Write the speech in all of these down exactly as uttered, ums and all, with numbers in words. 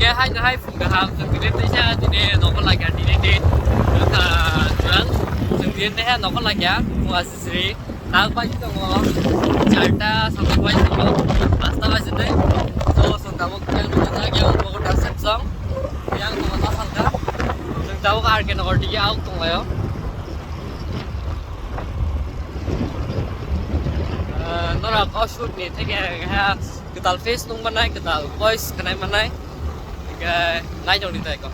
Hai no hai phung kaham, chwng tini teisa tini nokol lagi tini ni, ah, chwng, chwng tini teisa nokol lagi, phung asisri, tak bai tongo, charta sampai bai tongo, pasta bai sete, so, so tabuk yang nukjak yang nokol dak sep song, yang nokol tak salka, chwng tabuk R K nokol tigi auk tonglayo. Ah, norok o shoot ni theke ha. Kwtal face nung manai, kwtal voice khnai manai. Hingke naitongdi tai ko.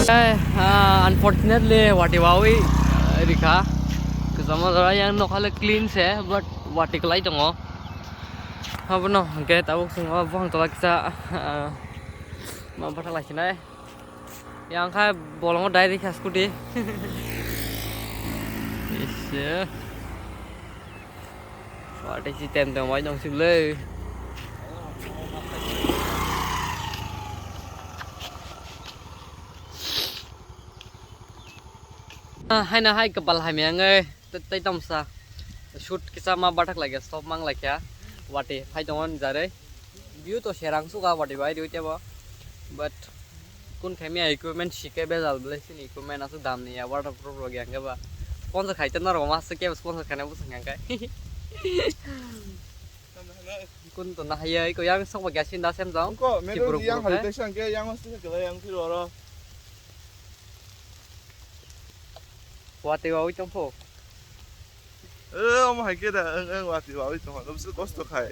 Eh, ah, unfortunately, wati wawi, eh, rikha. Kwchama jora yang nokhale clean se, but wati kwlai tongo. Abono hwnkhe tabuk chwng o buphang tola kisa, ah, ma bathak lai sinai. Yang kha bolongo direct kha scooty. Isse. Wati si tem tem wai nong sibole. Ah, haino hai kwpal hamya wngwi. Tei, tei tamsa shoot kisa ma bathak laikha, stop mang laikha, wati phai tongo ni jarwi. View to serang suka wati bai riwi tebo, but kun khaimya equipment sike bejal bwlai sini equipment aswk dam ni ya, waterproof rok yang khe ba sponsor khai tei norok ma aswk kebo sponsor khaina bwswk yang khe. Kun to nahaya iko yang sok ba gasin da sem jong. Ko medo yang hai tei sang khe yang os tei kela yang phir oro. Wati wawi tongpho. Eh, omo hai khe da, ang, ang wati wawi tongma, nobse kosto khai.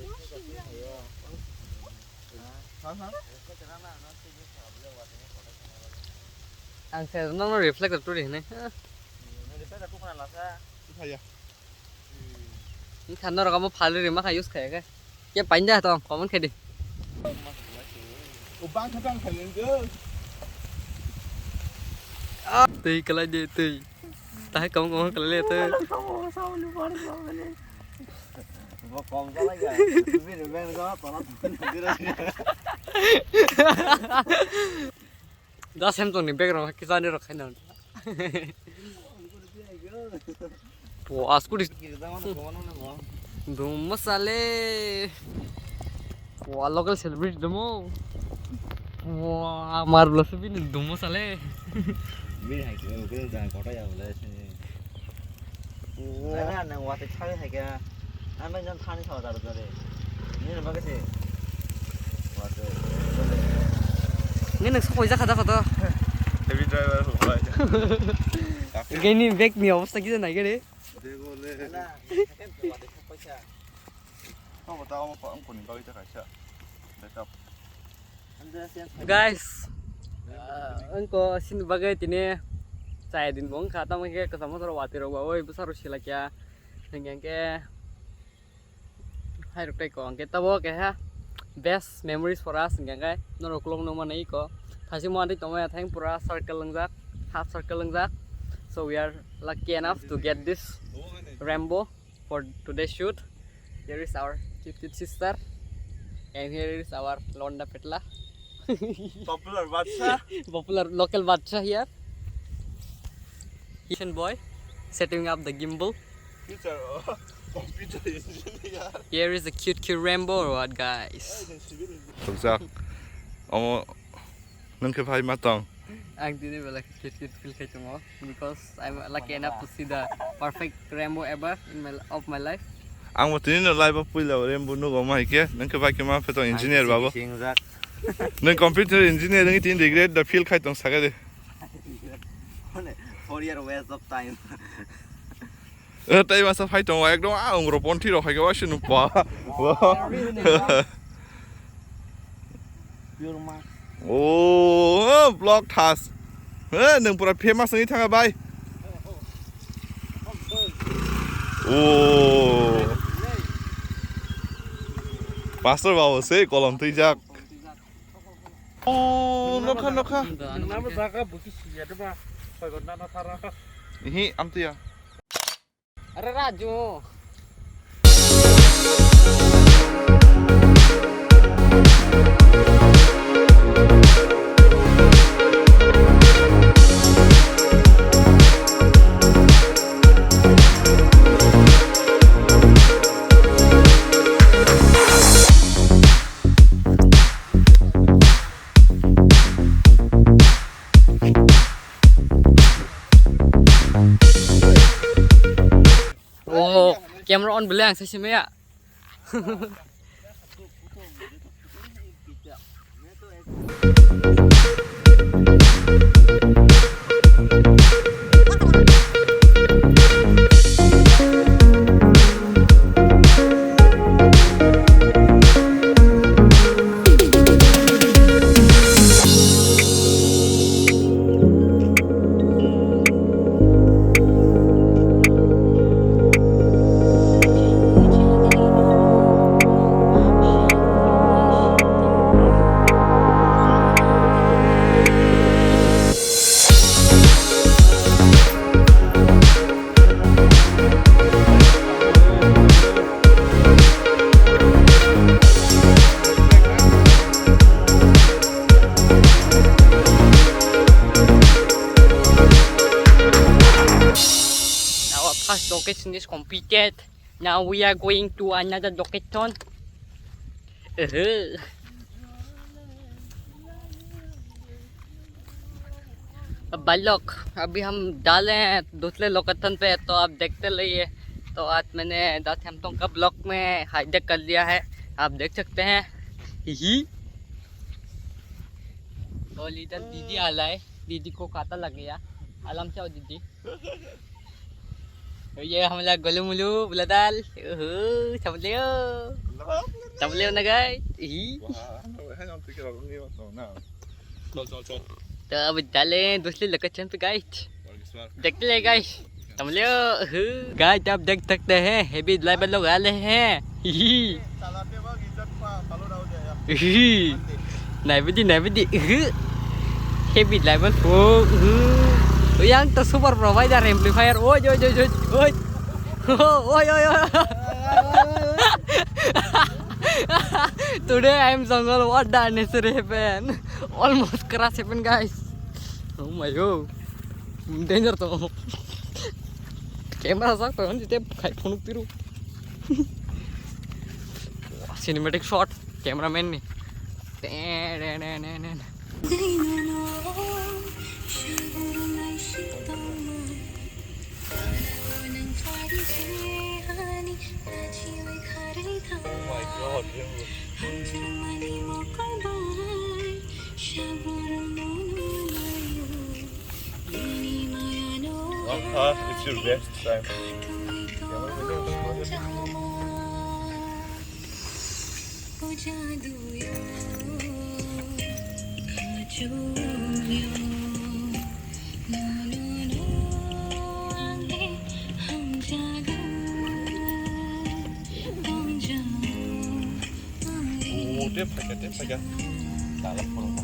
Ha, ha. Ang se nokno reflector turi hinwi. Phaya. Wngkha norok omo phalwi rwma kha use khaiya khe. Khe painda tong, comment khai di. O bang kha tang khai wngkhe. Twi kwlai de twi. Tahai comment comment kwlai le twi. Bo kom kwlai ya. Twi rwmani go tola twi. Da sem tongni background kisa ni rok khaina. Po asku di. Dum masale. Po local celebrity demo. Po amar bla se bini dum masale. Bini hai ko ko da kota ya bla se. Na, na, na, wate chawi hai khe. Ang bai jang thani thaw dar dare. Nini bagwi se. Wate. Nini sok poi jakha jakha to. Heavy driver hwbai. Gini bag ni obostha kisa nai gede. Bego le. Na, wate sok paisa. Tamo ta omo pa ang kuni bagwi ta kaisa. Backup. Guys, ah, wngkha sini bagwi tini chaya din bo wngkha, tamo khe kwcham motor watwi rok ba oi bwsa rok silakya hwnkhe hwnkhe hai rok tei ko hwnkhe tabo keha best memories for us hwnkhe hwnkhe norok ukulok nukmani iko thaisingmo ani tongmani athang pura circle wngjak, half circle wngjak, so we are lucky enough to get this rainbow. For today's shoot, here is our cute cute sister, and here is our Londa Petla, popular Badsha, popular local Badsha here. Kitchen boy setting up the gimbal. Future, oh, computer engineer. Here is the cute cute rainbow or what, guys? Tongsa, omo nung khe phai ma tong? Ang tini belai khe cute cute feel khai tongo because I'm lucky enough to see the perfect rainbow ever in my, of my life. Ang bo tini no life o puila rainbow nugo ma hai khe, nung khe bai khe ma phe tong engineer babo. Nung computer engineer wngwi tini regret da feel khai tong saka de. Four year waste of time. Eh, tei masa phai tongo, ekdom a ungro ponthi rok hai khe waisa nukpa. Pure mask. Oh, block thas. Eh, nwng pura famous wngwi thanga bai. Oh. Pastor babu se kolom twijak. Oh, nokha, nokha. Nang nang jaga buki siya de ba. Paigon nana sara. Ihi, amtiya. Are Raju. Oh, camera on bela ang sesi maya. Our first location is completed. Now we are going to another location. Uh-huh. भाई लोग, अभी हम डाले हैं दूसरे लोकेशन पे, तो आप देखते रहिए। तो आज मैंने दस एम का ब्लॉक में हाईजैक कर लिया है, आप देख सकते हैं। ही। और इधर दीदी आ रहा है, दीदी को कांटा लग गया। आराम से आओ दीदी। Oye, hamla golu mulu, buladal. Uhu, samleo. Samleo na, guys. Ihi. Wah, hang on, pikir aku ni, no. Chol, chol, chol. तो अब डाले दूसरे लोकेशन पे, गाइस। Bagus, Mar. देखते हैं, गाइस। Samleo. Uhu. गाइस, आप देख सकते हैं, हेवी ड्राइवर लोग आ रहे हैं। Ihi. Ihi. Naibidi, naibidi. Ihi. Heavy driver po. Ihi. Yang to super provider amplifier. Oi, oi, oi, oi, oi. Oi, oi, oi. Today I am jungle. What the unnecessary happen? Almost crash happen, guys. Oh my god. Danger to. Camera sak to, jete khai phunuk tiru. Cinematic shot, cameraman ni. Ten, ten, ten, ten, ten. Oh my god, dude. One half, it's your best time. Oh, dia pakai, dia pakai. Dalam perut.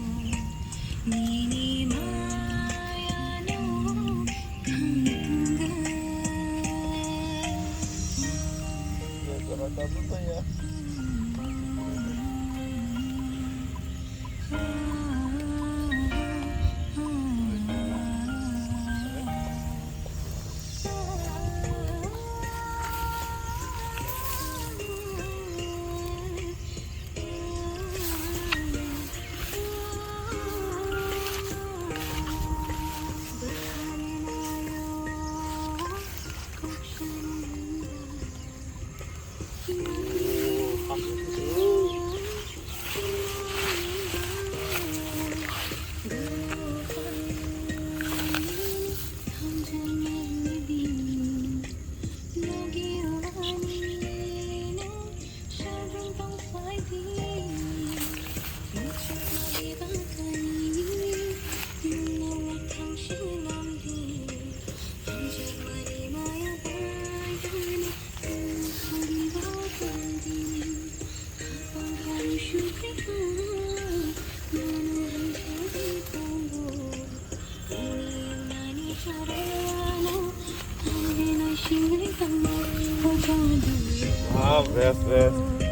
Ah, best, best.